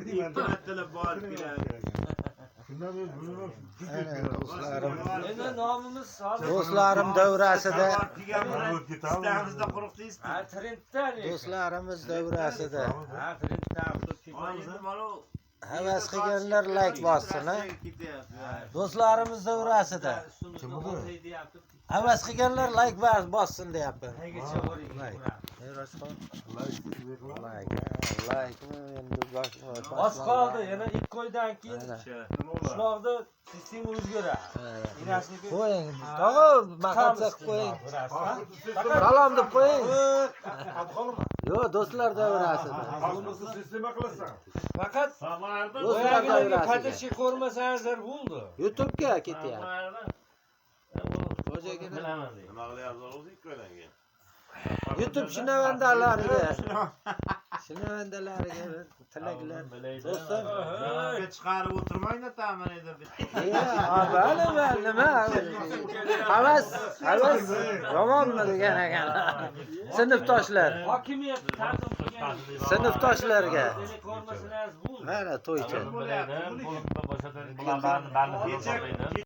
Ikki martalab borib keladi. Shundan beri bilmam. Ana do'stlarim. Endi nomimiz hozir Do'stlarim davrasida, Istamizda quruq deysiz. ha trendda lekin. Do'stlarimiz davrasida. Ha, trendda qutulib ketamiz. Havas qilganlar layk bossin, ha. Do'stlarimiz davrasida. Ustimizda o'tay deyapti. Havas qilganlar layk bossin deyapman. Negacha boring. Layk. Merosxon layk. Laykmi endi Oz qoldi, yana 2 oydan keyin Mana. qishloqda sistema o'zgaradi. Inasiniki Qo'ying. Tog'a, maqatsa qilib qo'ying. Salom deb qo'ying. Yo'q, do'stlar davrasida. Pasportni sistema qilasan. Faqat Do'stlar boyagilarga davrasiga. поддержка ko'rmasangizlar bo'ldi. YouTube'ga ketyapti. Xo'jagina. Nima qilyapsiz o'zi ikki oydan keyin? YouTube shinavandalariga. Shinavandalariga bir tilaklar. Do'stim. Chiqarib o'tirmangda ta'min edi bitta. Bali, nima? Havas, havas yomonmi degan ekan. Sinfdoshlar. Hokimiyat ta'zim qilgan. Sinfdoshlarga. Seni ko'rmasangiz bo'ldi. Mana to'ychi. Kecha